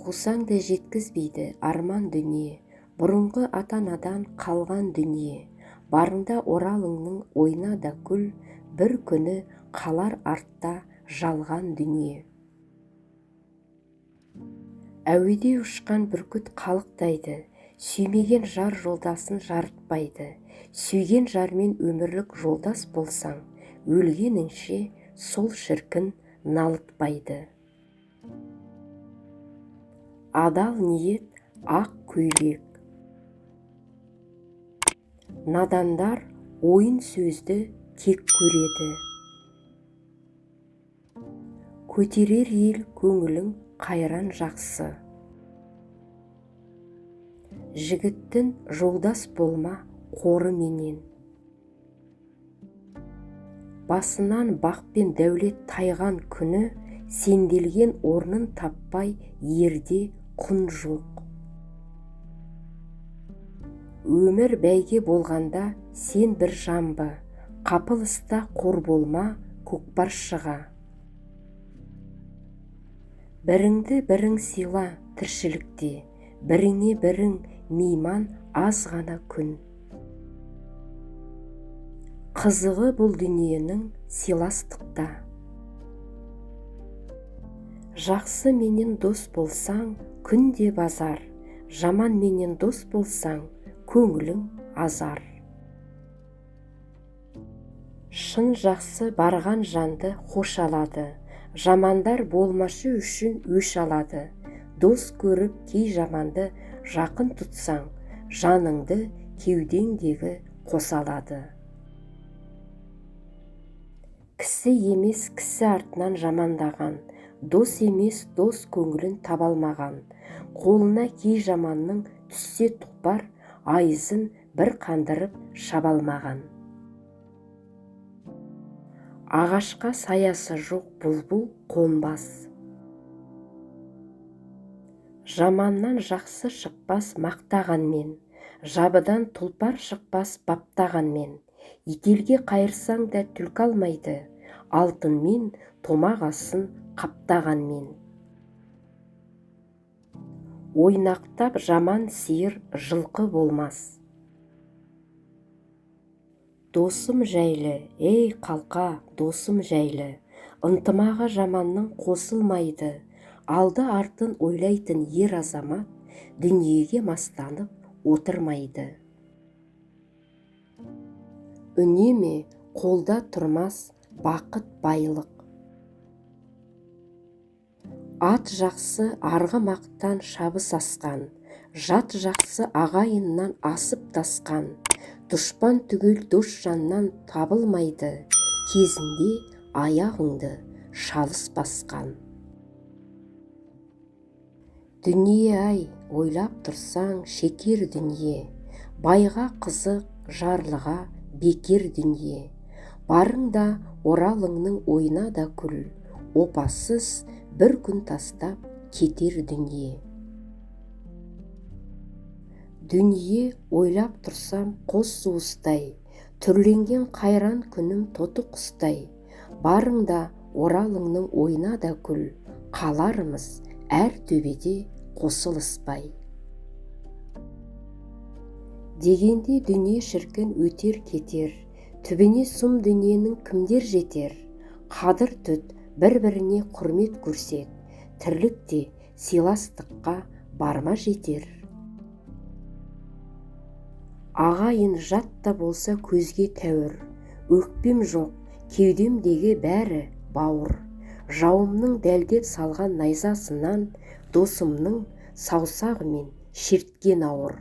Қусаң да жеткізбейді арман дүние, бұрынғы ата-анадан қалған дүние. Барыңда Оралыңның ойна да күл, бір күні қалар артта жалған дүние. Әуеде ұшқан бүркіт қалықтайды, сүймеген жар жолдасын жарытпайды. Сүйген жармен өмірлік жолдас болсаң, өлгеніңше сол шіркін налытпайды. Адал ниет ақ көйлек. Надандар ойын сөзді кек көреді. Көтерер ел көңілің қайран жақсы. Жігіттің жолдас болма қоры менен. Басынан бақ пен дәулет тайған күні, сенделген орнын таппай ерде құн жоқ. Өмір бәйге болғанда сен бір жамбы, қапылыста қор болма көкпаршыға. Біріңді бірің сыйла тіршілікте, біріңе бірің мейман аз ғана күн. Қызығы бұл дүниенің сыйластықта. Жақсы менен дос болсаң, күнде базар, жаман менен дос болсаң, көңілің азар. Шын жақсы барған жанды хош алады, жамандар болмашы үшін өш алады. Дос көріп кей жаманды жақын тұтсаң, жаныңды кеудеңдегі қосалады. Кісі емес кісі артынан жамандаған, дос емес дос көңілін таба алмаған. Қолына кей жаманның түссе тұлпар, айызын бір қандырып шаба алмаған. Ағашқа саясы жоқ бұлбұл қонбас. Жаманнан жақсы шықпас мақтағанмен, жабыдан тұлпар шықпас баптағанмен. Ителге қайырсаң да түлкі алмайды, алтынмен томағасын қаптағанмен. Ойнақтап жаман сиыр жылқы болмас. Досым жайлы, ей қалқа, досым жайлы, ынтымағы жаманның қосылмайды. Алды артын ойлайтын ер азамат, дүниеге мастанып отырмайды. Үнеме қолда тұрмас бақыт байлық. Ат жақсы арғымақтан шабыс асқан, жат жақсы ағайыннан асып тасқан. Дұшпан түгел дос жаннан табылмайды, кезінде аяғыңды шалыс басқан. Дүние-ай, ойлап тұрсаң шекер дүние, байға қызық, жарлыға бекер дүние. Барыңда Оралыңның ойна да күл, опасыз бір күн тастап кетер дүние. Дүние ойлап тұрсам қос суыстай, түрленген қайран күнім тоты құстай. Барыңда Оралыңның ойна да күл, қалармыз әр төбеде қосылыспай. Дегенде дүние шіркін өтер кетер, түбіне сұм дүниенің кімдер жетер? Қадыр түт, бір-біріне құрмет көрсет, тірлікте сыйластыққа барма жетер. Ағайын жат та болса көзге тәуір, өкпем жоқ, кеудемдегі бәрі бауыр. Жауымның дәлдеп салған найзасынан, досымның саусағымен шерткен ауыр.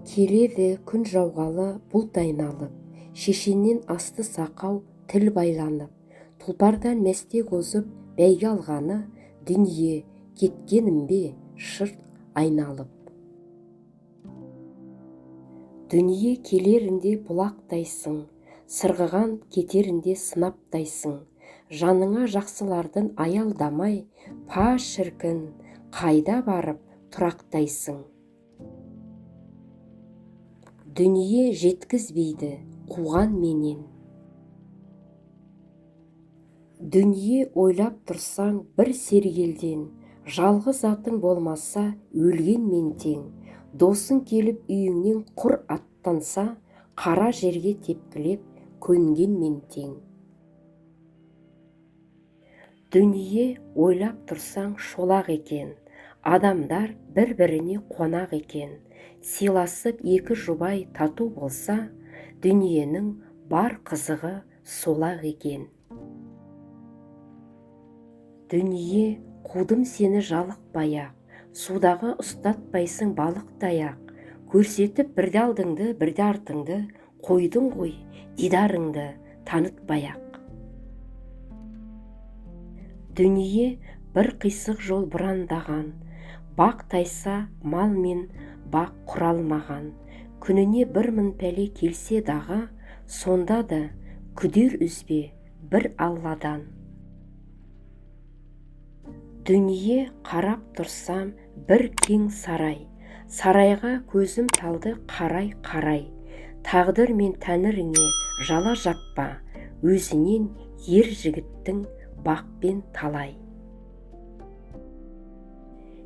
Келеді күн жауғалы бұлт айналып, шешеннен асты сақау тіл байланып, тұлпардан мәстек озып бәйге алғаны, дүние кеткенім бе шырт айналып. Дүние келерінде бұлақтайсың, сырғыған кетерінде сынаптайсың. Жаныңа жақсылардың аялдамай, па шіркін, қайда барып тұрақтайсың. Дүние жеткізбейді қуған менен. Дүние ойлап тұрсаң бір сергелден, жалғыз атың болмаса өлгенмен тең. Досың келіп үйіңнен құр аттанса, қара жерге тепкілеп көнгенмен тең. Дүние ойлап тұрсаң шолақ екен, адамдар бір-біріне қонақ екен. Сыйласып екі жұбай тату болса, дүниенің бар қызығы солақ екен. Дүние қудым сені жалықпай-ақ, судағы ұстатпайсың балықтай-ақ. Көрсетіп бірде алдыңды, бірде артыңды, қойдың ғой дидарыңды танытпай-ақ. Дүние бір қисық жол бұрандаған, бақ тайса мал мен бақ құралмаған. Күніне 1000 пәле келсе дағы, сонда да күдер үзбе бір Алладан. Дүние қарап тұрсам бір кең сарай, сарайға көзім талды қарай-қарай. Тағдыр мен тәңіріңе жала жаппа, өзінен ер жігіттің бақпен талай.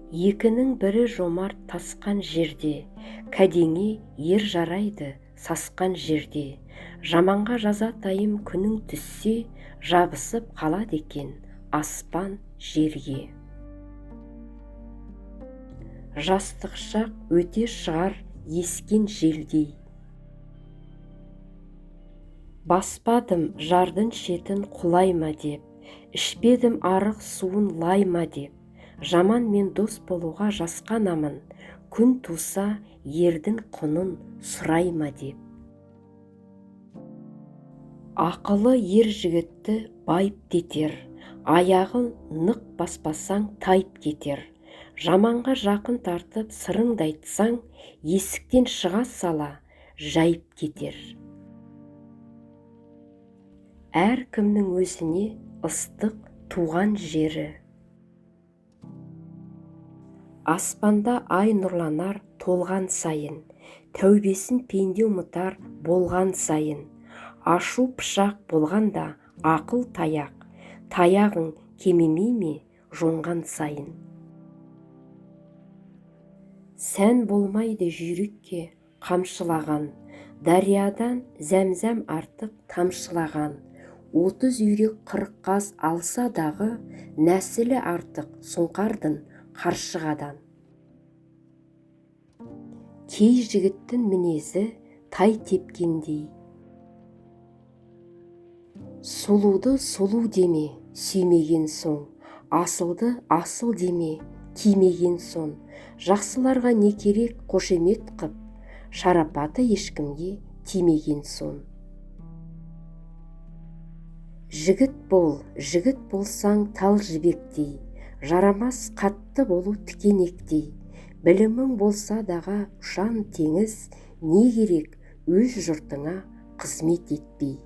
Екінің бірі жомарт тасқан жерде, кәдеңе ер жарайды сасқан жерде. Жаманға жазатайым күнің түссе, жабысып қалады екен аспан жерге. Жастық шақ өте шығар ескен желдей. Баспадым жардың шетін құлай ма деп, ішпедім арық суын лай ма деп. Жаман мен дос болуға жасқанамын, күн туса ердің құнын сұрай ма деп. Ақылы ер жігітті байып етер, аяғын нық баспасаң тайып кетер. Жаманға жақын тартып сырыңды айтсаң, есіктен шыға сала жайып кетер. Әркімнің өзіне ыстық туған жері. Аспанда ай нұрланар толған сайын, тәубесін пенде ұмытар болған сайын. Ашу пышақ болғанда ақыл таяқ, таяғың кемімей ме жоңған сайын. Сән болмайды жүйрікке қамшылаған, дариядан зәмзәм артық тамшылаған. 30 үйрек 40 қаз алса дағы, нәсілі артық сұңқардың қаршығадан. Кей жігіттің мінезі тай тепкендей. Сұлуды сұлу деме, сүймеген соң, асылды асыл деме, кимеген соң. Жақсыларға не керек қошемет қып, шарапаты ешкімге тимеген соң. Жігіт бол, жігіт болсаң тал жібектей, жарамас қатты болу тікенектей. Білімің болса даға ұшан теңіз, не керек өз жұртыңа қызмет етпей.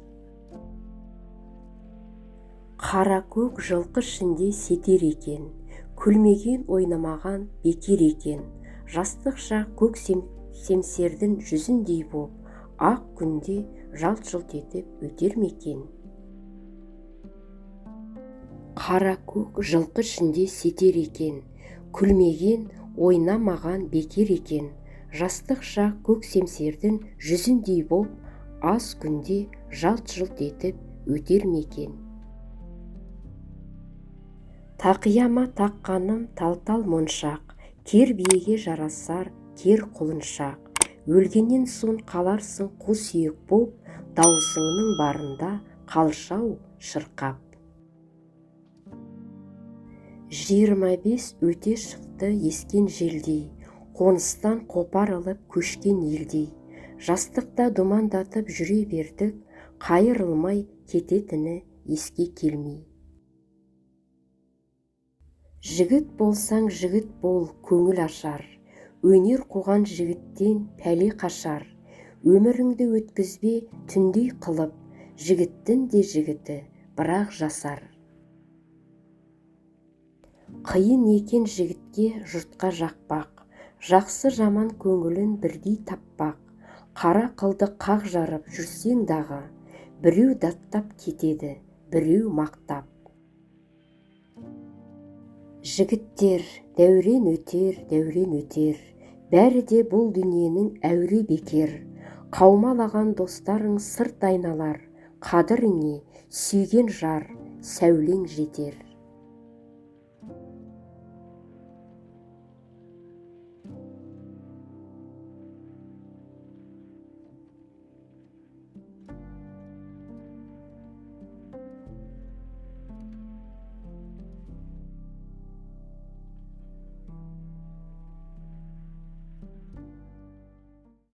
Қара көк жылқы ішінде сетер екен, күлмеген ойнамаған бекер екен. Жастық шақ көк семсердің жүзіндей боп, ақ күнде жалт-жұлт етіп өтер ме екен? Қара көк жылқы ішінде сетер екен, күлмеген ойнамаған бекер екен. Жастық шақ көк семсердің жүзіндей боп, аз күнде жалт-жұлт етіп өтер ме екен? Тақияма таққаным тал-тал моншақ, кер биеге жарасар кер құлыншақ. Өлгеннен соң қаларсың қу сүйек боп, даусыңның барында қалшау шырқап. 25 өте шықты ескен желдей, қоныстан қопарылып көшкен елдей. Жастықта думандатып жүре бердік, қайырылмай кететіні еске келмей. Жігіт болсаң жігіт бол, көңіл ашар, өнер қуған жігіттен пәле қашар. Өміріңді өткізбе түндей қылып, жігіттің де жігіті бірақ жасар. Қиын екен жігітке жұртқа жақпақ, жақсы жаман көңілін бірдей таппақ. Қара қылды қақ жарып жүрсең дағы, біреу даттап кетеді, біреу мақтап. Жігіттер, дәурен өтер, дәурен өтер, бәрі де бұл дүниенің әуре бекер. Қаумалаған достарың сырт айналар, қадіріңе сүйген жар, сәулең жетер.